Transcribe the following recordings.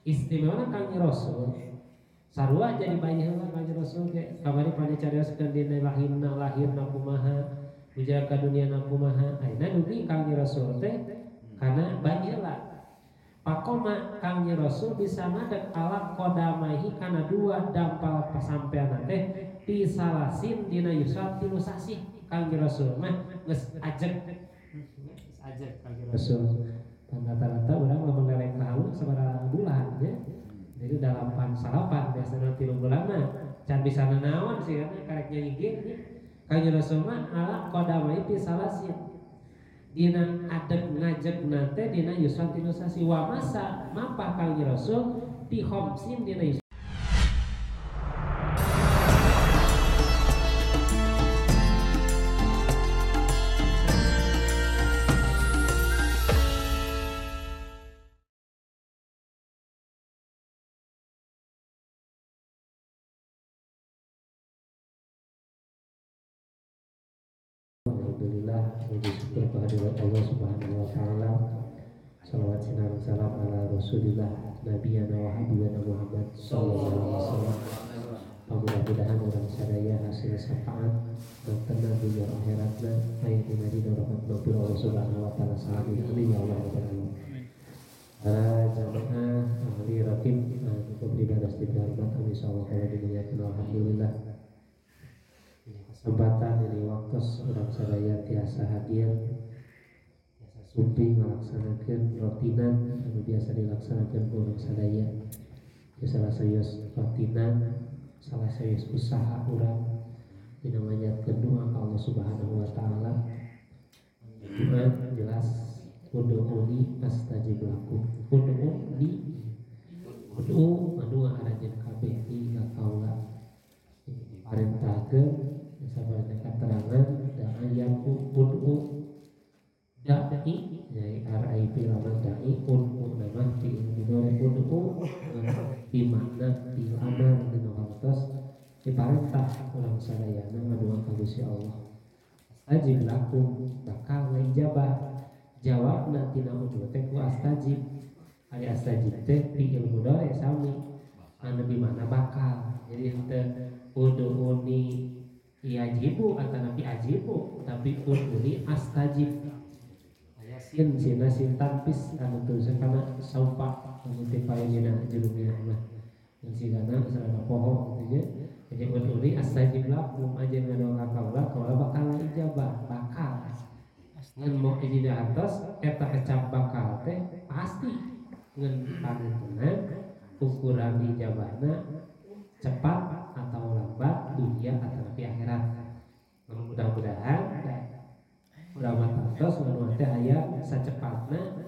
Istimewana Kangjeng Rasul sarua jadi bayi heula Kangjeng Rasul ge kamari pada carioskeun dina rahimna lahirna kumaha ujar ka dunia kumaha ayeuna dugi Kangjeng Rasul teh kana bayi heula. Pakoma Kangjeng Rasul bisa ngadeg ala qadamaihi kana dua dampal pasampeanna teh pisalasin dina yuswa 3 sasih. Kangjeng Rasul mah geus ajeg. Geus ajeg Kangjeng Rasul. Dan rata-rata urang lamun lereng tahu sabaraha bulan nya. Jadi 8 biasana 3 bulan mah can bisa nanaon sih kan karek nyanyi ge. Kangjeng Rasul mah ala qadamaihi pisalasin dina adeg ngajegna teh dina yuswa 3 sasih wa masa mapah Kangjeng Rasul pi khamsin dina yuswa. Alhamdulillah, puji syukur kehadirat Allah Subhanahu wa taala. Salawat sinar salam ala Rasulillah nabiyana wa habibana Muhammad sallallahu alaihi wasallam. Mudah-mudahan urang sadaya hasil syafaat dan dunia akhiratna aya dina dina rahmat Allah Subhanahu wa taala. Amin amin ya Allah rabbal alamin. Para jamaah ahli raqib anu beribadah dihormat kami insyaallah kalau dimuliakan alhamdulillah. Kesempatan ini waktu urang sadaya tiasa hadir tiasa sumping melaksanakan rutinan anu biasa dilaksanakan ku urang sadaya. Salah sayos rutinan, salah sayos usaha urang dina manjatkeun doa ka Allah Subhanahu wa taala. Doa jelas ud'uni astajib lakum. Ud'uni ud'u anu aranjeun kabeh di ka kaula. Parentahkeun sabarana keterangan da'ayaku ud'u da'i ya RIP laman da'i ud'u nama fi'il mudhari ud'u di makna di amar dina hartos diparentah urang sadayana ngadoa ka Gusti Allah. Astajib lakum bakal ngijabah jawabna tina ud'u teh ku astajib. Ari astajib teh fi'il mudhari sami anu di mana bakal. Jadi henteu ud'uni yajibu atau nabi ajibu tapi ud'uni astajib. Aya sin sina sin tanpis anu tulisan kana saupa anu teh payeuna jurumnya mah dan sigana sarana poho gitu nya. Jadi ud'uni astajib lakum aja ngadoa ka kaula kaula bakal ijabah bakal ngan mau ijida atos eta kecap bakal teh pasti ngan panentenan ukuran ijabahna cepat atau lambat dunia atau di akhirat. Mudah-mudahan urang tangtos anu teh aya sacepatna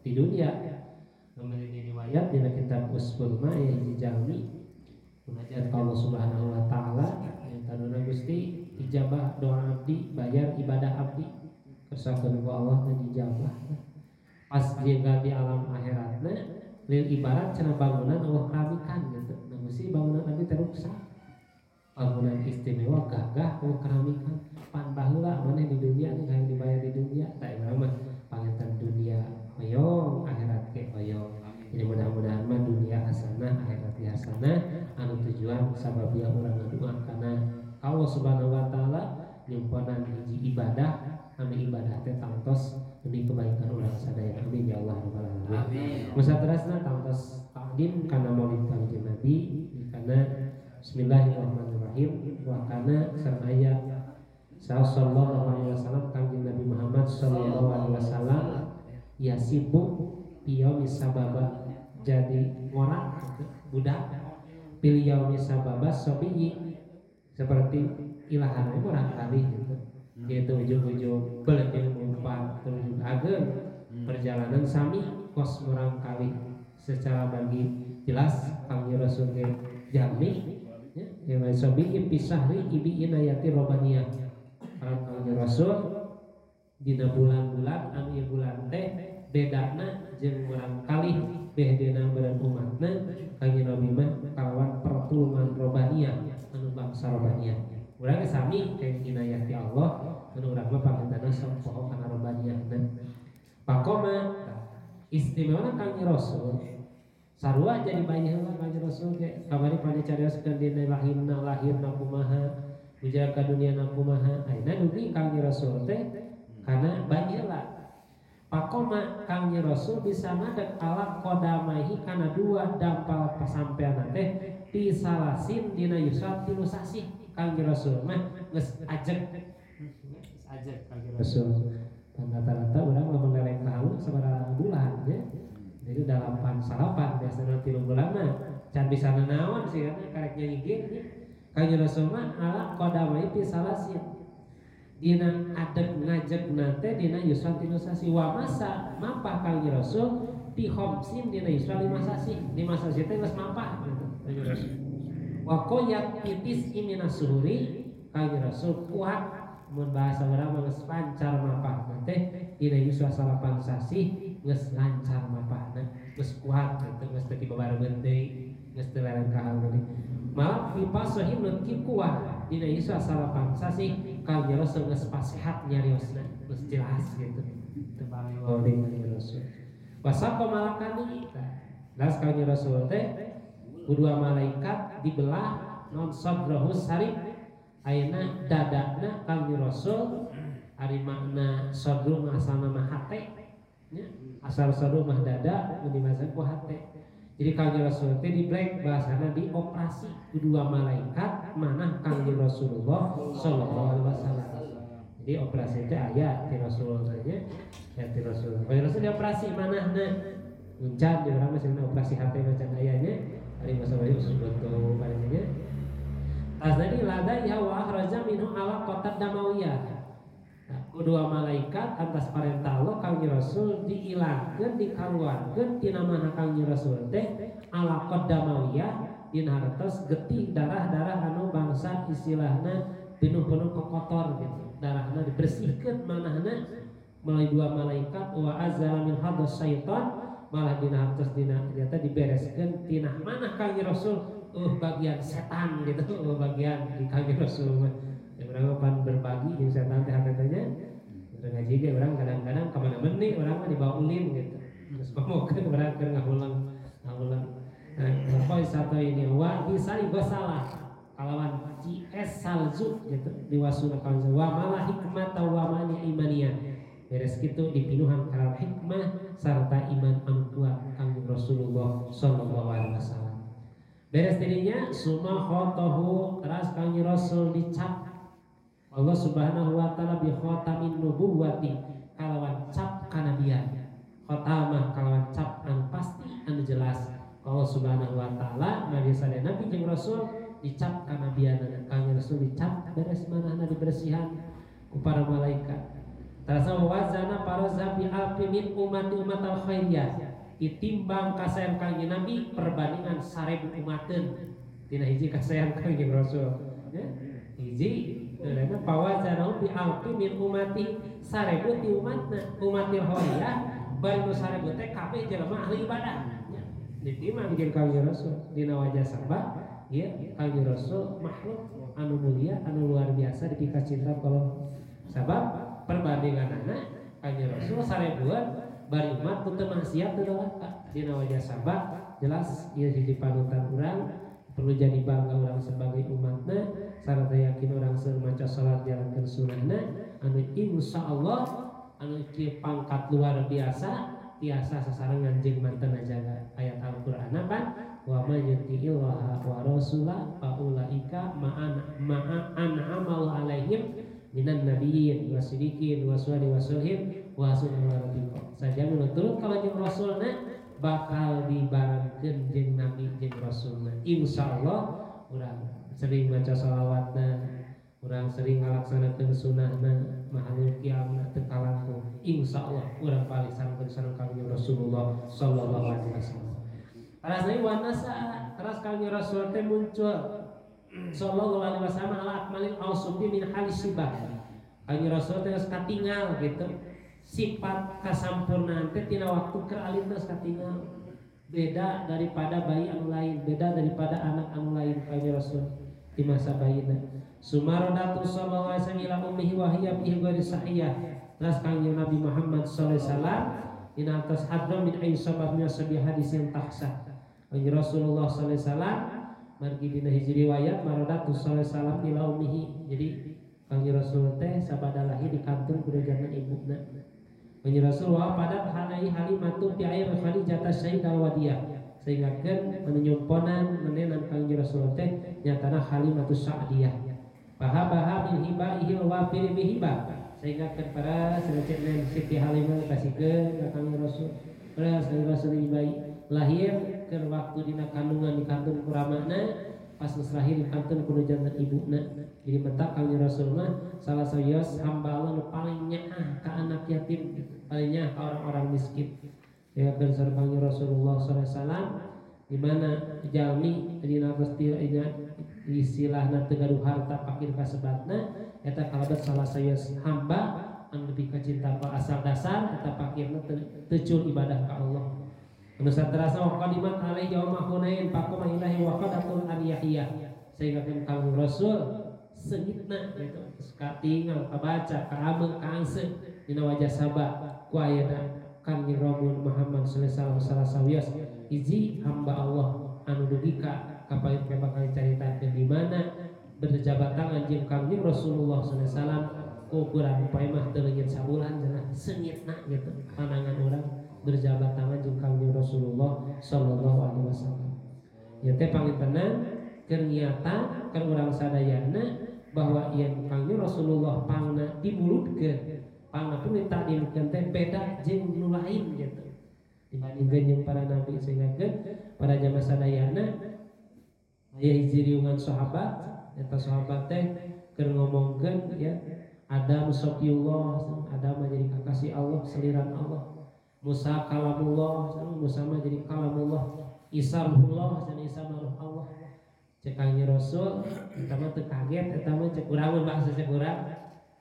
di dunia. Memiliki riwayat dina kitab Usbul Ma ya hiji jalmi munajat ka Allah Subhanahu wa taala yang taduna Gusti ijabah doa abdi bayar ibadah abdi kersakeun ku Allah teh dijabah. Pas jika di alam akhiratna lil ibarat cenah bangunan Allah keramikan gitu. Nah Gusti bangunan abdi teh ruksak. Bangunan istimewa gagah Allah keramikan pan baheula maneh di dunia nih hayang dibayar di dunia tah urang mah panginten dunia hoyong akhirat ge hoyong. Jadi mudah-mudahan mah dunia hasanah akhirat ge hasanah anu tujuan sababia urang ngadoa kana Allah Subhanahu wa taala nyumponan hiji ibadah anu ibadah teh tangtos demi kebaikan urang sadaya. Amin ya Allah rabbal alamin. Amin. Musaterasna tangtos takdim kana maulid Kangjeng Nabi kana Bismillahirrahmanirrahim wa kana sareng aya sallallahu alaihi wasallam Kangjeng Nabi Muhammad sallallahu alaihi wasallam ya sibuk piyaumi sababa jadi ngora budak pil yaumi sababa sobiyi seperti ilahana murang kali gitu. Yaitu ujung-ujung beleting umpan ujung ageng perjalanan sami kos murang kali secara bagi jelas Kangjeng Rasul ge jami ya sobiyi pisahri ibi inayati robaniyah. Kangjeng Rasul dina bulan-bulan anu ieu bulan teh bedana jeung murang kali behdena beureun umatna Kangjeng Nabi mah kalawan pertulungan robaniyah anu bangsa robaniyah. Urang sami kayak inayah ti Allah anu urang mah pangintana sok poho kana robaniyahna. Pakoma istimewana Kangjeng Rasul Sarua jadi bayi heula Kanjeng Rasul ge kamari pada carioskeun dina lahirna lahirna kumaha ujar ka dunia na kumaha ayeuna dugi Kanjeng Rasul teh kana bayi heula. Pakoma Kanjeng Rasul bisa ngadeg ala qadamaihi kana dua dampal pasampeanna teh pisalasin dina yuswa tilu sasih. Kanjeng Rasul mah geus ajeg geus ajeg Kanjeng Rasul. Rata-rata urang lamun leleng ka halu sabaraha bulan nya. Jadi 8 salapan biasana 3 bulan mah can bisa nanaon sih karena karek nyanyi ge. Kanjeng Rasul mah ala qadamai pisalasin dina adeg ngajegna teh dina yuswa tilu sasih wa masa mapah Kanjeng Rasul ti khamsin dina yuswa 5 sasih 5 sasih teh geus mapah gitu Kanjeng Rasul. Wa qoyat titis imina suhuri Kanjeng Rasul kuat mun bahasa urang mah geus lancar mapahna teh dina yuswa 8 sasih geus lancar mapahna geus kuat gitu geus teu dibabarebeun deui geus teu larang ka hal deui malah pipasohi nu kuat dina yuswa 8 sasih Kanjeng Rasul geus pasehat nyariosna geus jelas gitu teu balewo deui Kanjeng Rasul. Wasaqo malakani das Kanjeng Rasul teh kedua malaikat dibelah non sadrahu sarif ayeuna dadana Kanjeng Rasul ari makna sadru mah asalna mah hate nya asal sadru mah dada mun dibahasakeun ku hate. Jadi Kanjeng Rasul teh di break bahasana dioperasi kedua malaikat manah Kanjeng Rasulullah sallallahu alaihi wasallam. Jadi operasi teh aya ti Rasul teh nya ya ti Rasul. Kanjeng Rasul dioperasi manahna uncan di urang mah cenah operasi hate mah can aya nya ari masa bae usus buntu nya. Tas tadi ladaiha wa akhraja minhu ala qatad damawiyah. Nah, kedua malaikat atas perintah Allah Kanjeng Rasul diilangkeun dikaluarkeun tina mana Kanjeng Rasul teh ala qad damawiyah dina hartos getih darah-darah anu bangsa istilahna penuh-penuh kokotor gitu. Darahna dibersihkeun manahna melalui dua malaikat wa azala min hadas syaitan malah dina hartos dina ternyata dibereskeun tina manah Kanjeng Rasul bagian setan gitu bagian di Kanjeng Rasul mah. Ya urang pan berbagi jeung setan teh hatena urang ngaji ge urang kadang-kadang ka mana meni urang mah dibawa ulin gitu. Terus pamokeun urang keur ngahulang. Nah, poin satu ini wa bisa gosalah kalawan CS salzu gitu diwasuna kanjeng wa malah hikmah wa mani imania. Beres kitu dipinuhan kalawan hikmah sarta iman anu kuat Kanjeng Rasulullah sallallahu alaihi wasallam. Beres dirinya summa khotahu teras Kanjeng Rasul dicap Allah Subhanahu wa taala bi khatamin nubuwati kalawan cap kanabian. Khatamah kalawan cap anu pasti anu jelas. Allah Subhanahu wa taala nabi sadaya nabi jeung rasul dicap kanabianana. Kanjeng Rasul dicap beres manahna dibersihan ku para malaikat. Terasa wazana paraza bi alfi min ummati ummatal khairiyah. Ditimbang kasayan Kanjeng Nabi perbandingan 1000 umateun tina hiji kasayan Kanjeng Rasul. Ya. Hiji karena pawazanahu bi alfi min ummati 1000 ti umatna umatil khairiyah bari nu 1000 teh kabeh jelema ahli ibadah. Ya. Ditimbang jeung Kanjeng Rasul dina wajah sabah ieu Kanjeng Rasul makhluk anu mulia anu luar biasa dipikacinta kalau sabab perbandinganana Kanjeng Rasul 1000-an bari umat teu maksiat teu doa dina wajah sabah jelas ieu hiji panutan urang perlu jadi bangga urang sebagai umatna sarta yakin urang seueur maca salat jalankeun sunahna anu insyaallah anu kieu pangkat luar biasa tiasa sasarengan jeung mantena jaga ayat Al-Qur'an pan wa may yuti'illaha wa rasulah fa ulaika ma'a an'ama alaihim minan nabiyyin wasidiqin waswadi wasolihin wa hasunul rafiqa. Saja menurut kalau jeung rasulna bakal dibarengkeun jeung nabi jeung rasulna. Insyaallah urang sering maca shalawatna, urang sering ngalaksanakeun sunahna, mahalul qiyamna teu kalangkung. Insyaallah urang paling sareng kanjeng Rasulullah sallallahu alaihi wasallam. Teras deui wanasa teras kanjeng Rasul teh muncul sallallahu alaihi wasallam ala akmalil ausufi min halis sibah. Kanjeng Rasul teh geus katingal gitu. Sifat kasampurnaan teh tina waktu keur alit geus katingal. Beda daripada bayi anu lain, beda daripada anak anu lain kanjeng Rasul di masa bayina. Sumarodatu sallallahu alaihi wasallam ila ummihi wa hiya bihi ghairi sahiyah. Teras kanjeng Nabi Muhammad sallallahu alaihi wasallam dina atas hadra min ay sabab min sabi hadis yang tahsa. Kanjeng Rasulullah sallallahu alaihi wasallam margi dina hiji riwayat maradatu sallallahu alaihi wasallam ila ummihi. Jadi Kanjeng Rasul teh sabada lahir di kantun kudu jantan ibuna. Kanjeng Rasul wa padat halai halimatu fi air Khadijah Sayyidah Wadiyah. Sehingga kan anu nyumponan menenan Kanjeng Rasul teh nyatana Halimatu Sa'diyah. Baha-baha min hibaihil wafir bihiba. Sehingga kan para selecetna Siti Halimah kasihkeun ka Kanjeng Rasul. Para Kanjeng Rasul bayi lahir keur waktu dina kandungan di kantun ku ramana pas geus lahir di kantun kudu jantan ibuna. Jadi mentak Kanjeng Rasul mah salah sawios hamba Allah nu paling nyaah ka anak yatim, paling nyaah ka orang-orang miskin. Ya kan sareng Kanjeng Rasulullah sallallahu alaihi wasallam di mana jalmi dina pasti istilahna teu gaduh harta pakir kasebatna eta kalebet salah sawios hamba anu lebih kacinta ka asal dasar eta pakirna teu cul ibadah ka Allah. Anu saterasna wa qadimat alaihi yauma Hunain faqama ilahi wa qadatul ariyahiyah. Sehingga kan Kanjeng Rasul seungitna gitu katingal kabaca kaame kaangse dina wajah sabah ku ayeuna Kanjeng Rasul Muhammad sallallahu alaihi wasallam salah sawios hiji hamba Allah anu dugi ka kapayun bakal caritakeun di mana berjabat tangan jeung Kanjeng Rasulullah sallallahu alaihi wasallam ukuran poe mah teu leungit sabulan cenah seungitna gitu pandangan urang berjabat tangan jeung Kanjeng Rasulullah sallallahu alaihi wasallam. Ya teh pangintenan keur nyiatan keur urang sadayana bahwa yen Kanjeng Rasulullah pangna dimuludkeun, pangna pun ditakdimkeun teh beda jeung nu lain gitu. Dibandingkeun jeung para nabi sehingga pada zaman sadayana aya hiji riungan sahabat, eta sahabat teh keur ngomongkeun ya Adam Sofiyullah, Adam jadi kakasih Allah, seliran Allah. Musa kalamullah, Musa mah jadi kalamullah. Isa ruhullah, dan Isa mah ruh Allah. Cek Kanjeng Rasul, eta mah teu kaget, eta mah cek urang mah bahasa cek urang.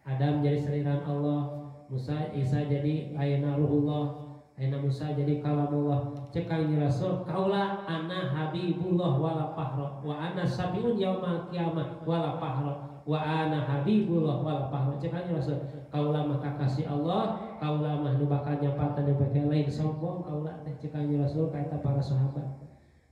Adam jadi seliran Allah, Musa Isa jadi ayeuna ruhullah, ayeuna Musa jadi kalamullah. Cek Kanjeng Rasul, kaula ana habibullah wala fahra wa ana sabiun yaumal qiyamah wala fahra wa ana habibullah wala fahra. Cek Kanjeng Rasul, kaula mah kakasih Allah, kaula mah nu bakal nyapatan nu lain sombong kaula teh cek Kanjeng Rasul ka eta para sahabat.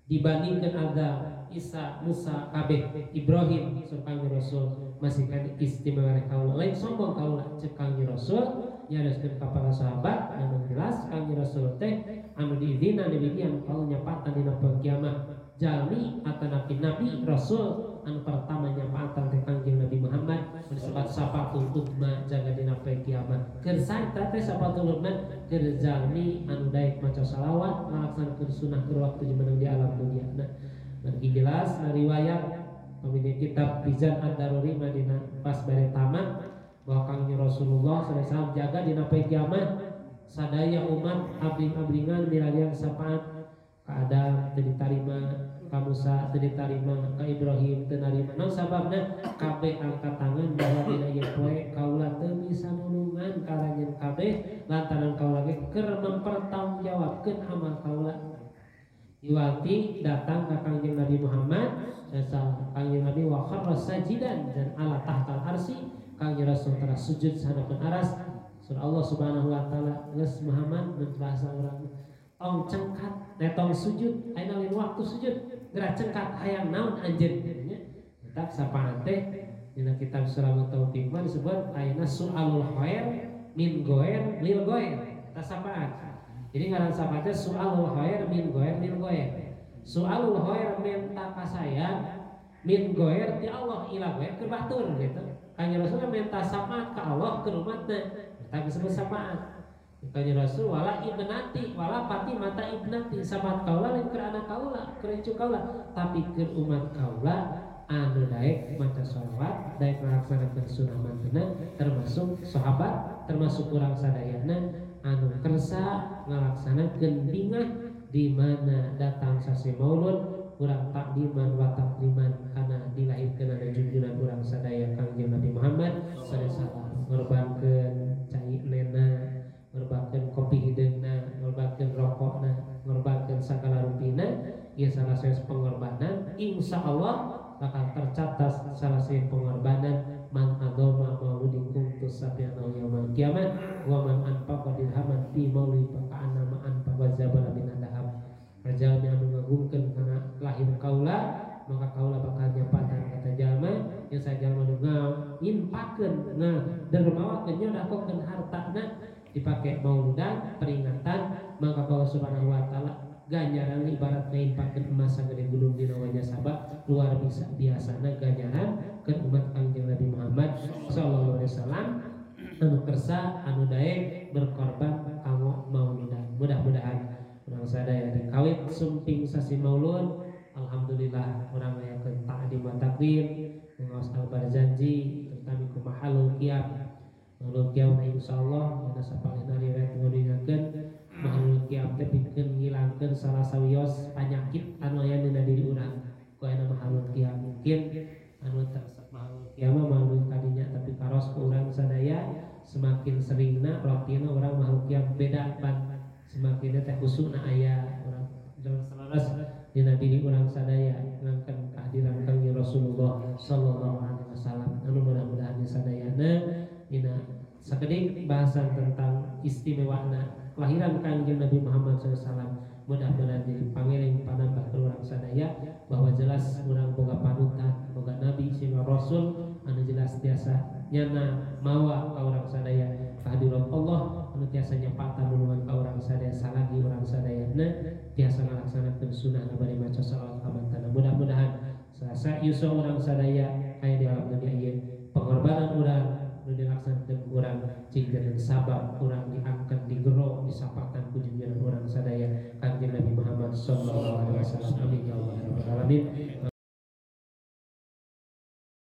Dibandingkan Adam, Isa, Musa, kabeh, Ibrahim, sur Kanjeng Rasul masih kan istimewa kaula lain sombong kaula cek Kanjeng Rasul nyareskeun ka para sahabat anu jelas Kanjeng Rasul teh anu diizinan demikian kaula nyapatan dina poe kiamat jalmi atanapi nabi rasul anu pertama nyapaatan teh Kanjeng Nabi Muhammad disebut syafatul uzma jaga dina poe kiamat. Keur saeta teh syafatul uzma keur jalmi anu daek maca salawat ngalaksanakeun sunah keur waktu jumeneng di alam dunia. Nah, margi jelas na riwayat pemilik kitab Mizan Ad-Daruri Madinah pas bare tamat bahwa Kanjeng Rasulullah sallallahu alaihi wasallam jaga dina poe kiamat sadaya umat abling-ablingan milarian syafaat ka Adam teu ditarima, ka Musa teu ditarima, ka Ibrahim teu narima. Naon sababna? Kabeh angkat tangan bahwa dina ieu poe kaula teu bisa nulungan ka aranjeun kabeh lantaran kaula ge keur mempertanggungjawabkeun amal kaula. Iwati datang ka Kanjeng Nabi Muhammad sallallahu Kanjeng Nabi wa kharra sajidan dan ala tahtal arsy Kanjeng Rasul telah sujud sahanapeun aras. Surah Allah Subhanahu wa taala geus Muhammad mun bahasa urang tong cengkat netong sujud ayeuna lain waktu sujud geura cengkat hayang naon anjeun nya eta sapaan teh dina kitab Surah Taufik mah disebut ayeuna su'alul khair min goer lil goer eta sapaan. Jadi ngaran sapaan teh su'alul khair min goer lil goer. Su'alul khair minta kasayan min goer ti Allah ila goer keur batur gitu. Kanjeng Rasul minta syafaat ka Allah keur umatna eta disebut syafaat. Kanjeng Rasul wala ibnati wala Fatimata ibnati syafaat kaula lain keur anak kaula keur incu kaula tapi keur umat kaula anu daek maca sholawat daek ngalaksanakeun sunah mantena termasuk sahabat termasuk urang sadayana anu kersa ngalaksanakeun bingah di mana datang sasi maulud urang takdiman wa takliman kana dilahirkeun ada junjungan urang sadaya Kangjeng Nabi Muhammad sallallahu alaihi wasallam ngorbankeun cai nena ngorbankeun kopi hideungna ngorbankeun rokokna ngorbankeun sagala rupina ieu salah satu pengorbanan insyaallah bakal tercatat salah satu pengorbanan man adoma maulidikum tusabiana yaumal kiamat wa man anfaqa dirhaman fi maulid fa ka'annama anfaqa zabala min dahab. Jalmi anu ngagungkeun lahir kaula maka kaula bakal nyapatan kata jalma yang sajalma nu nginpakeun dermawakeun nyodakokeun hartana dipake mauludan peringatan maka Allah Subhanahu wa taala ganjaran ibarat nginpakeun emas sagede gunung dina wajah sabah luar biasana ganjaran ke umat Kangjeng Nabi Muhammad sallallahu alaihi wasallam anu kersa anu daek berkorban kanggo mauludan. Mudah-mudahan urang sadaya dikawit sumping sasi maulud alhamdulillah urang ngayakeun ta'dim wa takrim ngaos al-barzanji terutama ku mahalul qiyam. Mahalul qiyam insyaallah dina sapalihna riwayat ngudingakeun mahalul qiyam teh pikeun ngilangkeun salah sawios panyakit anu aya dina diri urang. Ku aya mahalul qiyam mungkin anu teresep mahalul qiyam mah mahalul kadinya tapi karos ku urang sadaya semakin seringna rotina urang mahalul qiyam beda pan semakin teh khusukna aya urang selaras dina diri urang sadaya ngangkeun kehadiran Kangjeng Rasulullah sallallahu alaihi wasallam. Anu mudah-mudahan sadayana dina sakedik bahasan tentang istimewana kelahiran Kangjeng Nabi Muhammad sallallahu alaihi wasallam mudah-mudahan jadi pangeling panambah ke urang sadaya bahwa jelas urang boga panutan boga nabi sehingga rasul anu jelas tiasa nyana mawa ka urang sadaya kehadirat Allah anu tiasa nyapatan nulungan ka urang sadaya salagi urang sadayana tiasa ngalaksanakeun sunah bari maca salawat ka mantana. Mudah-mudahan sasa yuswa urang sadaya aya di alam dunia ieu pengorbanan urang nu dilaksanakeun urang cing janten sabab urang diangkat digero disapa